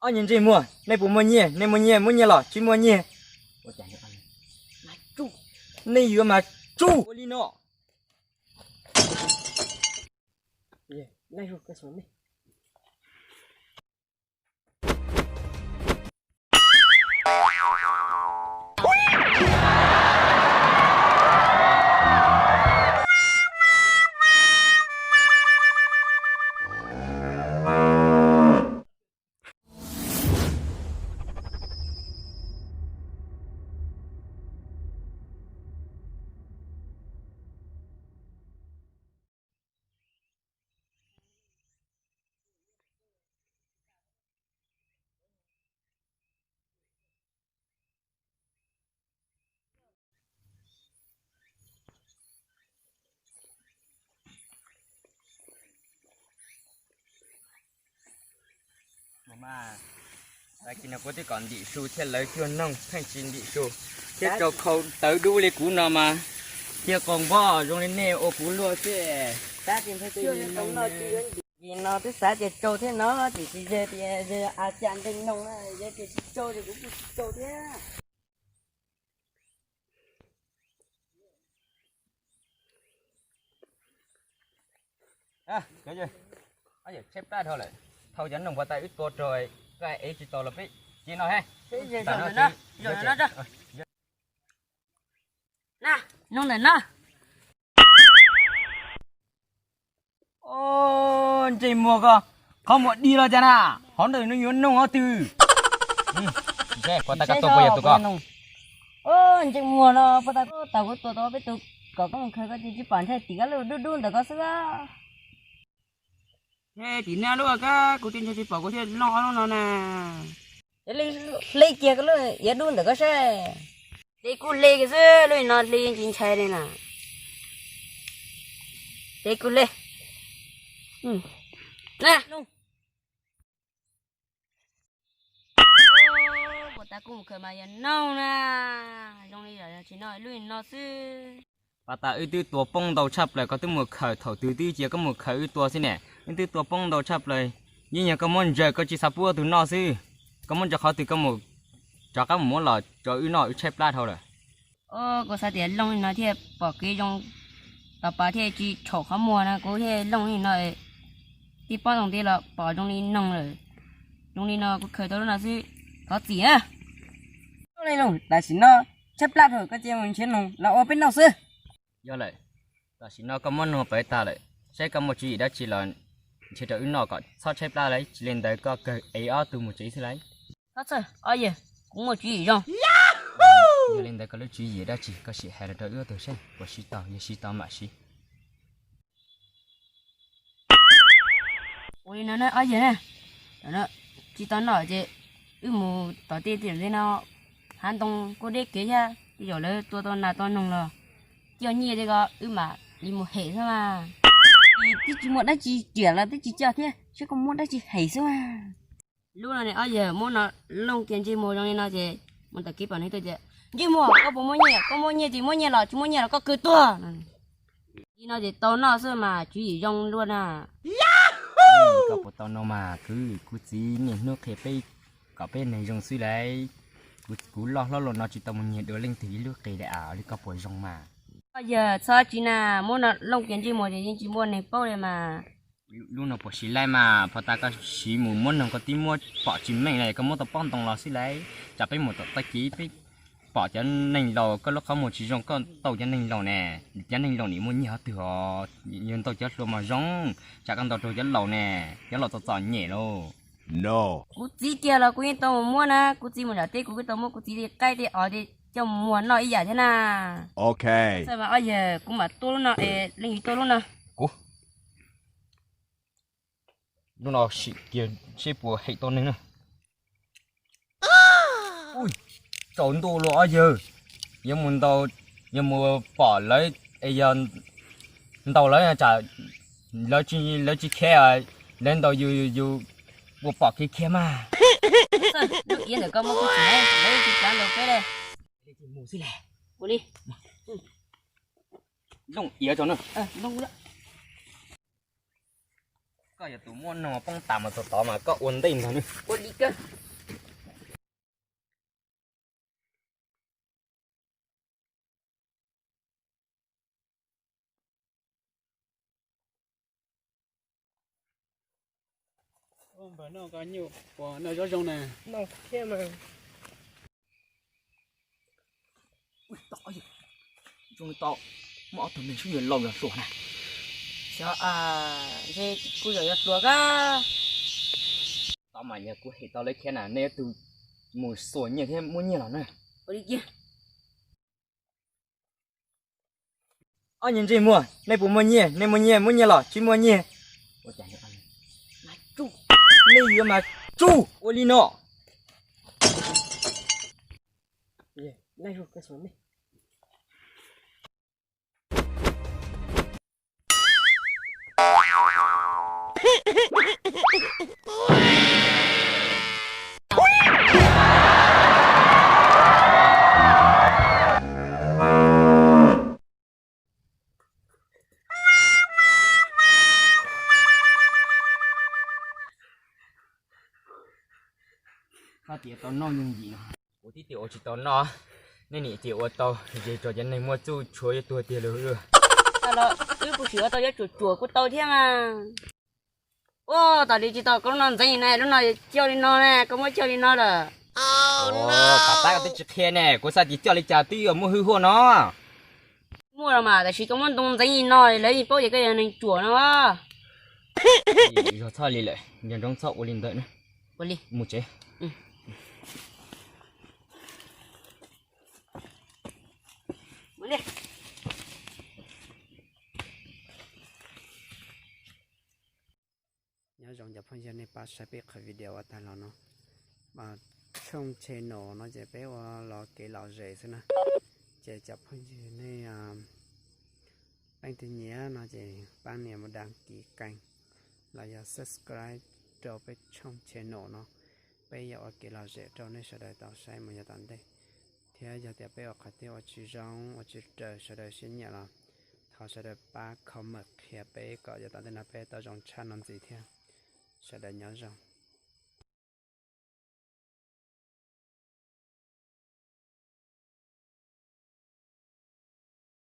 Ob niag ntsej muag, nej puas muaj nyiaj? Nej muaj nyiaj, muab nyiaj los tsis muaj nyiaj. Nej yuav mas tsuj ua li no. Tag kis no kuv twb kom ntim su thiab lawv cuag noog pheej tsis ntim su, thiab rau khau tawv dub li kuv no mas thiaj qau npoj zoo li nej ua kuv luaj xwb. Nim no twb xav tias tsau thiab no, tiam sis yog tias yog a cas nteeg noog na, yog tias tsis tsau ces kuv kuj tsis tsau thiab. Tshaib plab dhau lawm, thau cov noog puas tau wb tua rau, koj ev tsis tau los peb cia no he. Noog ntawm no. Ntsej muag ko, qhov muag dig los cas na, hov ntawm no yuav noog ob twg? Ntsej muag no puas tau, tau kuv tua tau peb tus kom koj mus khaws koj ces tsis pom ntshai tim koj lub dub dub ntawm koj xwb. Tim nej lub kab kuv tsis ntshai tsis pom kuv thiaj looj ob lub no na. Hle kiag koj lub iav dub ntawm koj saib. Hle kuj hle xwb, lub no hle tsis ntshai li na. Hle kuj hle. Puas tas kuj mus khaws mas yog noog na, zoo li yam tsis no lub no xwb. Pas tas wb twb tua poob ntau tshaj plaws, koj twb mus khaws thaum twg twb cia koj mus khaws wb tua xwb ne. Wb twb tua poob ntau tshaj plaws, yeej yog koj muab ntsaws koj tsis xav pub ob tug noj xwb. Koj muab ntsaws qhov twg koj mus rov qab mus muab los rau wb noj, wb tshaib plab dhau lawm. Kuv xav tias looj li no thiaj pom kev zoo, tom pas thiaj tsis tshaum qhov muag no, kuv thiaj looj li no. Tib pob ntoo tib los pom zoo li noog lawm. Zoo li no kuv khaws tau lub no xwb, thov txim na. Tam sim no tshaib plab dhau, koj cia mus nrhiav noog los ua peb noj xwb. Yog lawm, tam sim no koj muab noog pawv tag lawm, saib koj muaj tswv yim dab tsi los nrhiav rau wb noj kom txhob tshaib plab lawm, tsis li ntawd koj kawg ev ob tug mus tsev xwb lawm. Ob yawg, kuv muaj tswv yim zoo. Yog li ntawd koj lub tswv yim dab tsi koj sim hais los rau wb ob tug saib puas siv tau, yog siv tau mam siv. Ua li no na ob yawg na, tsis tau noj ces wb mus tom tej tim ntawm no, hav ntoo kuj deb kev thiab, tej zaum lawv tua tau nas tau noog los coj nyiaj tej ko wb mam li mus hem xwb mas. Twb tsis muaj dab tsi riam los twb tsis coj thiab, saib koj muab dab tsi hem xwb mas. Lub no ne ob yawg, muab no looj kiag ntsej muag zoo li no ces mus tom kev pom neeg tuaj tias, ntsej muag koj puas muaj nyiaj? Koj muaj nyiaj ces muab nyiaj los, tsis muaj nyiaj los koj kawg tuag. Li no ces tau noj xwb mas tswv yim zoo luaj na. Koj puas tau no mas kwv, kuv txiv niaj hnub qhia peb kom peb neeg zoo xwb lauj. Kuv loj hlob los no tsis tau mus nyiag dua leej twg ib lub qe li as, li koj puas zoo mas. Koj yawg txhob tsis na, muab no looj kiag ntsej muag ces yeej tsis muaj neeg paub li mas. Lub no puas siv laib mas, phos tas koj siv mus muab noog koj twb muab pom tsis meej li, koj muab tau pob ntoo los xwb lauj. Tsam peb mus tom toj kev peb pom cov neeg laus, koj lub qhov muag tsis zoo koj tau cov neeg laus ne. Cov neeg laus nim muaj nyiaj qhov twg os, yog ntau cov hluas mas zoo, tsam koj ntau rau cov laus ne, cov laus txom txom nyem lauj. Kuv txiv kiag los kuv yeej tau mus muab na, kuv txiv mus nram teb kuv twb tau muab kuv txiv tej qaib tej os tej coj mus muag noj ib yam thiab na. Txawm mas ob yawg, kuv mam tua lub no es leej twg tua lub no? Kuv. Lub no sim kiag seb puas hem tau neeg na. Ui, tsaus ntuj los ob yawg, yuav mus ntaus, yuav mus pom lawv, yog ntaus lawv tsam lawv tsis khiav, lawv ntaus yus, yus puas pom kev khiav mas. Lub iav ntawm koj muab kuv tsis, lawv tsis kav ntaus peb li. Mus xwb las. Ua li. Looj iav tso na. Looj. Koj yog tus muaj nog poob tas mas txog tod mas koj ua ntej ntag nawb. Ua li kawg. Npawg, noj koj nyuj puas noj zoo zoo na? Zoo li tau muaj ob tug neeg sib yuav laus yog hluas na. Xyov, ntshe kuj yog yog hluas kab. Tau mas yog kuv hem tau lawv khiav na, nej yuav tus mus xuas nyiaj thiab muab nyiaj los na. Ua li kiag. Ob niag ntsej muag, nej puas muaj nyiaj? Nej muaj nyiaj muab nyiaj los, tsis muaj nyiaj, nej yuav mas tsuj ua li no. Koj tias tau noj yooj yim no, kuv tib tiam ua tsis tau noj. Nej niam tias ua tau, ces tso cov neeg muaj txuj tshuav yuav tuag tiag lawm. Wb kuj sim ua tau, yuav tsuam tsuam kuj tau thiab mas. Ua tas li tsis tau, koj lub no ntxeev na, lub no coj li no na, koj muab coj li no lawm. Tab koj twb tsis qhia ne, kuv xav tias coj li cas twb yuav muaj hwj huaj no. Muaj los mas, tab sis koj muab ntoo ntxeev li no lawv yeej paub tias koj yog neeg ruam no. Zog txhob li lawm, nco ntsoov txhob ua li ntawd na. Ua li. Mus tsev. Nyob zoo cov phooj ywg, nej pab saib peb qhov video uas tag los no. Tshooj channel no ces peb ua los kev lom zem xwb na. Ces cov phooj ywg nej leej twg nyiam no ces pab nias mus đăng ký kênh los yog subscribe rau peb tshooj channel no. Peb yuav ua kev lom zem rau nej sawv daws tau saib mus yav tom ntej. Thiab yog tias peb ua qhov twg ua tsis zoo ua tsis raws sawv daws siab nyiam los thov sawv daws pab comment qhia peb kom yav tom ntej no peb tau zoo tshaj no ntxiv thiab. Sawv daws nyob zoo.